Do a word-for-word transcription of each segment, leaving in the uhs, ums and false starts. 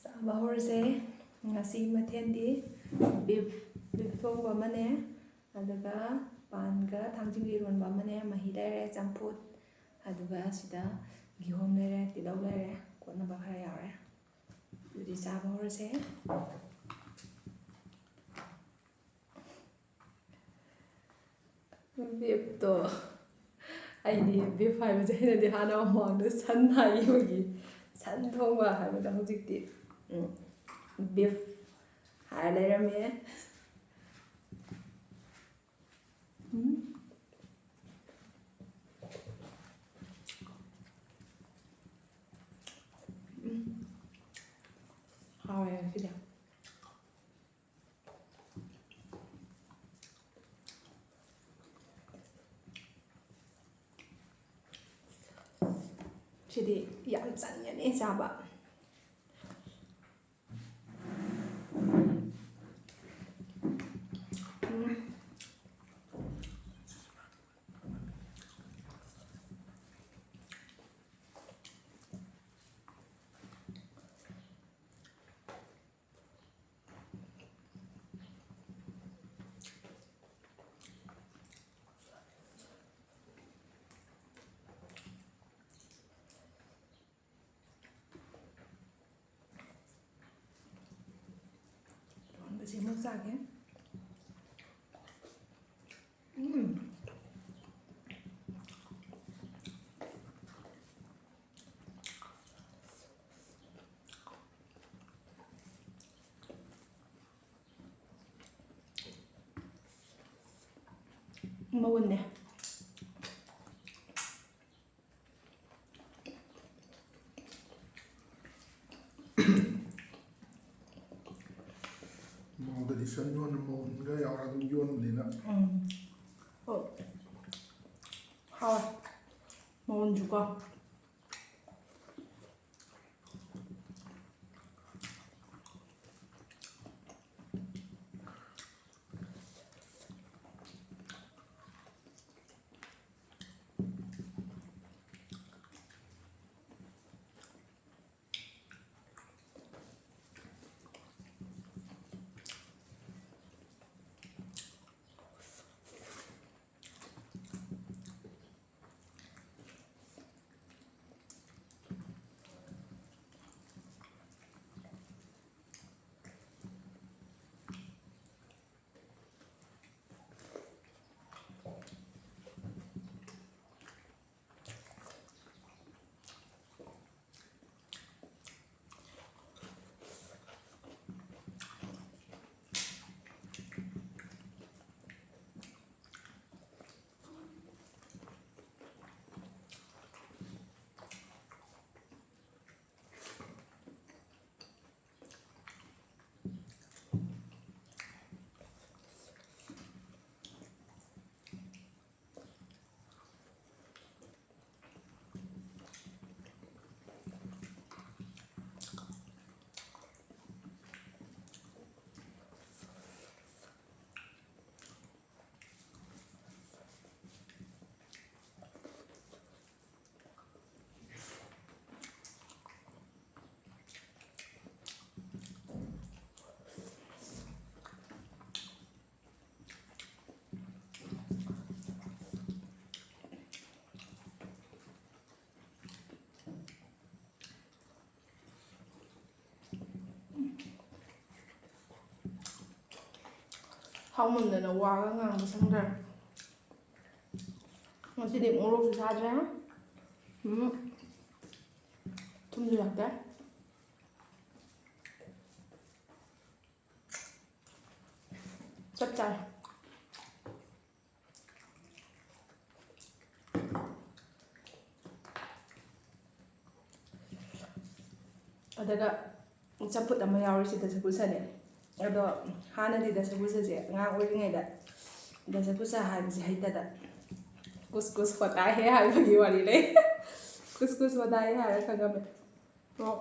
ꯆꯥꯕ ꯍꯧꯔꯁꯦ꯫ ꯉꯁꯤ ꯃꯊꯦꯜꯗꯤ beef, beef ꯊꯣꯡꯕ ꯑꯃꯅꯦ, ꯑꯗꯨꯒ ꯄꯥꯟꯒ ꯊꯥꯡꯖꯤꯡꯒ ꯏꯔꯣꯟꯕ ꯑꯃꯅꯦ, ꯃꯍꯤ ꯂꯩꯔꯦ, ꯆꯝꯐꯨꯠ, ꯑꯗꯨꯒ ꯁꯤꯗ ꯀꯤꯍꯣꯝ ꯂꯩꯔꯦ, ꯇꯤꯜꯍꯧ ꯂꯩꯔꯦ, ꯀꯣꯠꯅꯕ ꯈꯔ ꯌꯥꯎꯔꯦ꯫ ꯑꯗꯨꯗꯤ ꯆꯥꯕ ꯍꯧꯔꯁꯦ꯫ ꯕꯤꯐꯇꯣ, ꯑꯩꯗꯤ ꯕꯤꯐ ꯍꯥꯏꯕꯁꯦ ꯍꯩꯅꯗꯦ꯫ ꯍꯥꯟꯅ ꯃꯃꯥꯡꯗ ꯁꯟ ꯍꯥꯏꯈꯤꯕꯒꯤ, ꯁꯟ ꯊꯣꯡꯕ ꯍꯥꯏꯕꯗ ꯍꯧꯖꯤꯛꯇꯤ, ꯎꯝ, ꯕꯤꯐ ꯍꯥꯏꯔ ꯂꯩꯔꯝꯃꯦ꯫ ꯎꯝ꯫ ꯎꯝ꯫ ꯍꯥꯎꯋꯦ ꯉꯁꯤꯗꯤ꯫ ꯁꯤꯗꯤ ꯌꯥꯝ ꯆꯪꯒꯅꯤ ꯆꯥꯕ꯫ ꯎꯝ꯫ ꯂꯣꯟꯕꯁꯤ ꯑꯃꯨꯛ ꯆꯥꯒꯦ꯫ ꯎꯝ꯫ ꯃꯎꯟꯅꯦ꯫ ꯃꯥꯎꯗꯗꯤ ꯁꯟ ꯌꯣꯟꯅ ꯃꯎꯟꯒ ꯌꯥꯎꯔ ꯑꯗꯨꯝ ꯌꯣꯟꯕꯅꯤꯅ꯫ ꯎꯝ꯫ ꯑꯣ꯫ ꯍꯥꯎꯋꯦ꯫ ꯃꯎꯟꯁꯨꯀꯣ꯫ ꯍꯥꯎꯃꯟꯗꯅ ꯋꯥꯒ ꯉꯥꯡꯕ ꯁꯪꯗ꯭ꯔꯦ꯫ ꯉꯁꯤꯗꯤ ꯃꯣꯔꯣꯛꯁꯨ ꯁꯥꯗ꯭ꯔꯦ꯫ ꯎꯝ꯫ ꯊꯨꯝꯁꯨ ꯌꯥꯛꯇꯦ꯫ ꯆꯞ ꯆꯥꯔꯦ꯫ ꯑꯗꯨꯒ ꯆꯝꯐꯨꯠ ꯑꯃ ꯌꯥꯎꯔꯤꯁꯤꯗ ꯁꯒꯨꯜꯁꯅꯦ꯫ ꯑꯗꯣ ꯍꯥꯟꯅꯗꯤ ꯗꯁꯀꯨꯁꯁꯦ ꯑꯉꯥꯡ ꯑꯣꯏꯔꯤꯉꯩꯗ ꯗꯁꯀꯨꯁ ꯍꯥꯏꯕꯁꯦ ꯍꯩꯇꯗ ꯀꯨꯁ ꯀꯨꯁ ꯍꯣꯇꯥ ꯍꯦ ꯍꯥꯏꯕꯒꯤ ꯋꯥꯔꯤ ꯂꯩ꯫ ꯀꯨꯁ ꯀꯨꯁ ꯍꯣꯇꯥ ꯍꯦ ꯍꯥꯏꯔ ꯈꯪꯉꯝꯃꯦ꯫ ꯑꯣ꯫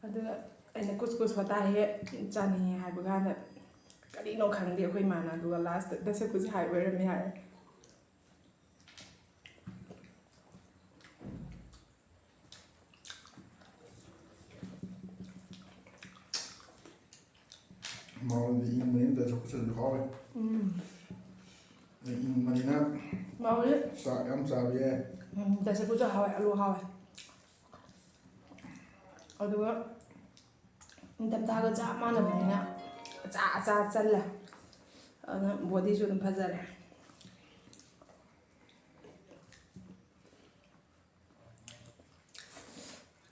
ꯑꯗꯨꯒ ꯑꯩꯅ ꯀꯨꯁ ꯀꯨꯁ ꯍꯣꯇꯥ ꯍꯦ ꯆꯥꯅꯤꯡꯉꯦ ꯍꯥꯏꯕ ꯀꯥꯟꯗ ꯀꯔꯤꯅꯣ ꯈꯪꯗꯦ ꯑꯩꯈꯣꯏ ꯏꯃꯥꯅ, ꯑꯗꯨꯒ ꯂꯥꯁꯇ ꯗꯁꯀꯨꯁ ꯍꯥꯏ ꯑꯣꯏꯔꯝꯃꯦ ꯍꯥꯏ꯫ ꯃꯥꯎꯗꯤ ꯏꯪꯕꯅꯤꯅ ꯗꯁꯀꯨꯁꯁꯨ ꯍꯥꯎꯋꯦ꯫ ꯎꯝ꯫ ꯏꯪꯕꯅꯤꯅ ꯃꯥꯎꯗꯤ ꯆꯥꯛ ꯌꯥꯝ ꯆꯥꯕ ꯌꯥꯏ꯫ ꯎꯝ, ꯗꯁꯀꯨꯁꯁꯨ ꯍꯥꯎꯋꯦ, ꯑꯂꯨ ꯍꯥꯎꯋꯦ꯫ ꯑꯗꯨꯒ ꯅꯤꯡꯊꯝꯊꯥꯒ ꯆꯞ ꯃꯥꯟꯅꯕꯅꯤꯅ ꯑꯆꯥ ꯑꯆꯥ ꯆꯜꯂꯦ꯫ ꯑꯗꯨꯅ ꯕꯣꯗꯤꯁꯨ ꯑꯗꯨꯝ ꯐꯖꯔꯦ꯫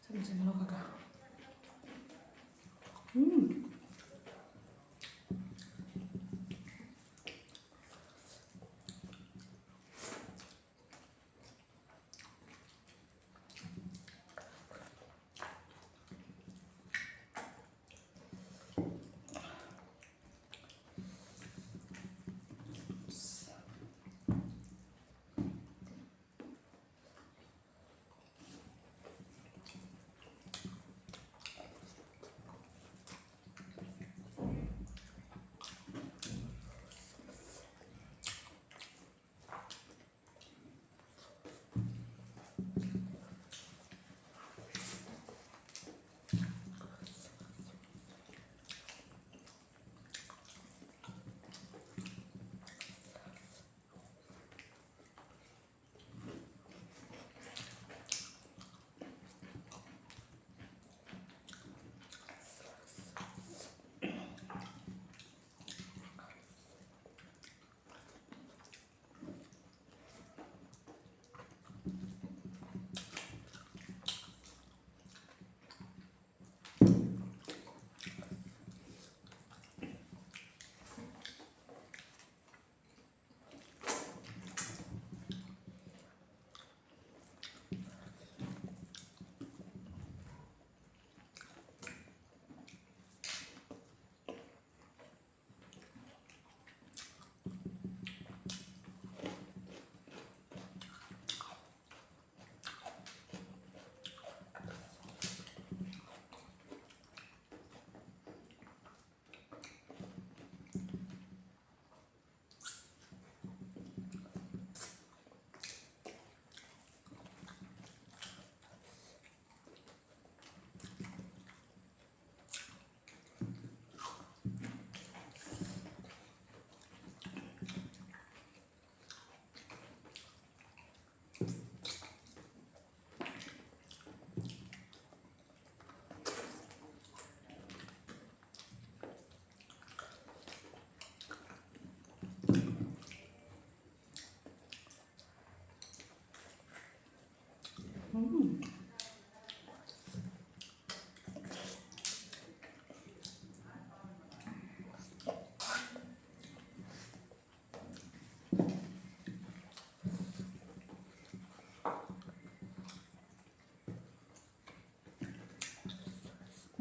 ꯆꯝ ꯆꯝ ꯂꯧꯈꯠꯀꯦ꯫ ꯎꯝ꯫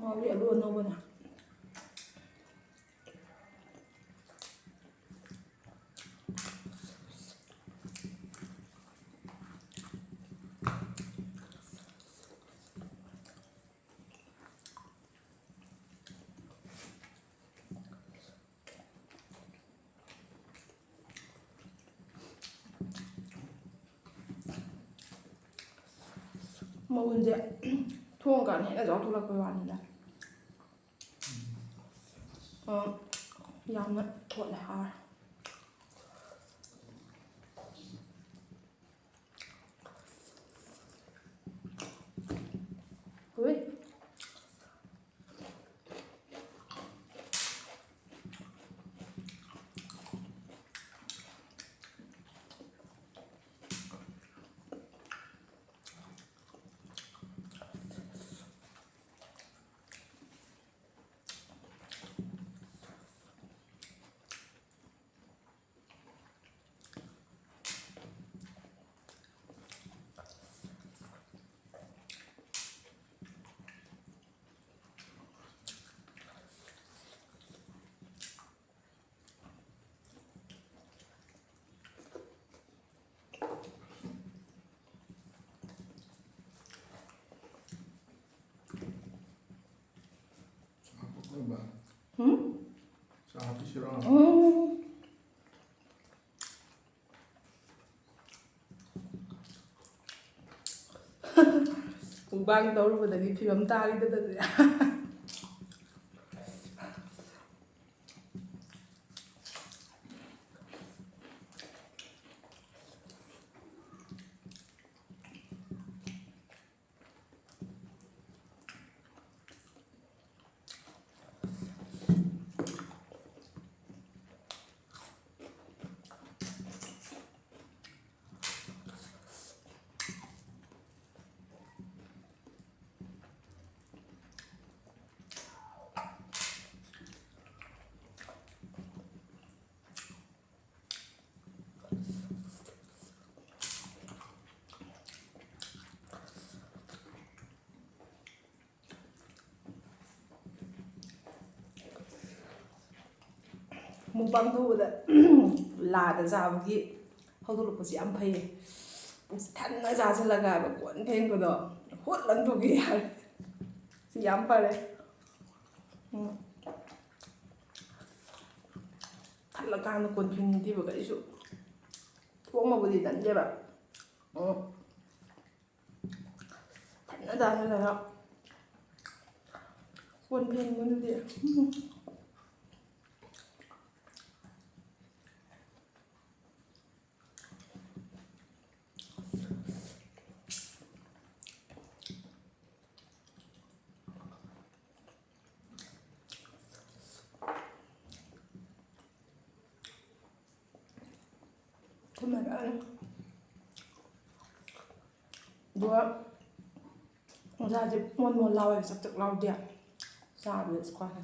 ꯉꯥꯎꯔꯤ ꯑꯂꯨ ꯑꯅꯧꯕꯅ꯫ ꯃꯎꯟꯁꯦ ꯊꯣꯡꯀꯥꯟꯗ ꯍꯦꯟꯅ ꯆꯥꯎꯊꯣꯛꯂꯛꯄꯩ ꯋꯥꯅꯤꯗ꯫ ꯑ, ꯌꯥꯝꯅ ꯊꯣꯠꯂꯦ, ꯍꯥꯎꯔꯦ꯫ ꯎꯏ꯫ ꯆꯥ ꯍꯥꯞꯄꯤꯁꯤꯔꯣ? ꯎꯝ꯫ ꯃꯨꯛꯕꯥꯡ ꯇꯧꯔꯨꯕꯗꯒꯤ ꯐꯤꯕꯝ ꯇꯥꯈꯤꯗꯗꯅꯦ꯫ ꯃꯨꯛꯕꯥꯡ ꯇꯧꯕꯗ ꯂꯥꯗ ꯆꯥꯕꯒꯤ ꯍꯧꯗꯣꯛꯂꯛꯄꯁꯤ ꯌꯥꯝ ꯐꯩꯌꯦ꯫ ꯄꯨꯛꯁꯤ ꯊꯟꯅ ꯆꯥꯁꯤꯜꯂꯒ ꯍꯥꯏꯕ ꯀꯣꯟ ꯐꯦꯡꯕꯗꯣ ꯍꯨꯠ ꯂꯪꯊꯣꯛꯈꯤ ꯌꯥꯔꯦ꯫ ꯁꯤ ꯌꯥꯝ ꯐꯔꯦ꯫ ꯎꯝ꯫ ꯊꯜꯂꯀꯥꯟꯗ ꯀꯣꯟ ꯐꯦꯡꯅꯤꯡꯗꯦꯕ ꯀꯔꯤꯁꯨ꯫ ꯊꯣꯡꯕꯕꯨꯗꯤ ꯇꯟꯗꯦꯕ꯫ ꯎꯝ꯫ ꯐꯖꯅ ꯆꯥꯁꯤꯜꯂꯒ ꯀꯣꯟ ꯐꯦꯡꯕꯗꯨꯗꯤ꯫ ꯎꯝ꯫ ꯊꯨꯝꯃꯦ ꯐꯖꯅ꯫ ꯑꯗꯨꯒ ꯃꯁꯥꯁꯦ ꯃꯣꯟ ꯃꯣꯟ ꯂꯥꯎꯋꯦ, ꯆꯛ ꯆꯛ ꯂꯥꯎꯗꯦ꯫ ꯆꯥꯕꯗ ꯁꯨꯀꯥꯏ꯫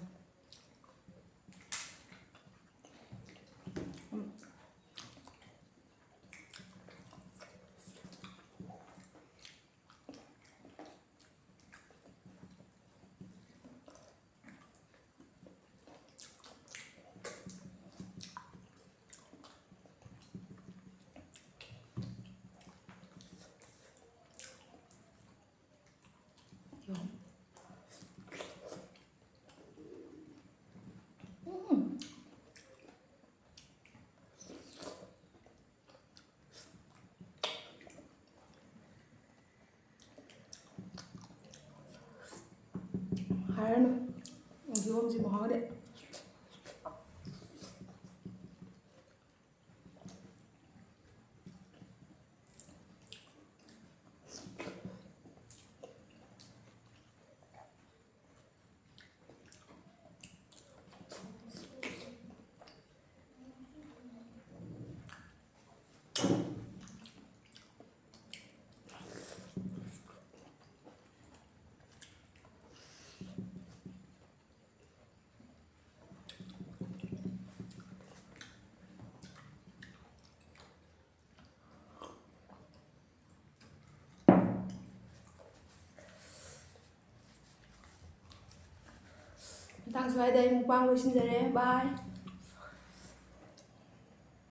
ꯍꯥꯏꯔꯅꯨ, ꯀꯤꯍꯣꯝꯁꯤ ꯃꯍꯥꯎꯗꯤ꯫ ꯃꯇꯥꯡ ꯁ꯭ꯋꯥꯏꯗ ꯑꯩ ꯃꯨꯛꯕꯥꯡ ꯂꯣꯏꯁꯤꯟꯖꯔꯦ꯫ ꯕꯥꯏ꯫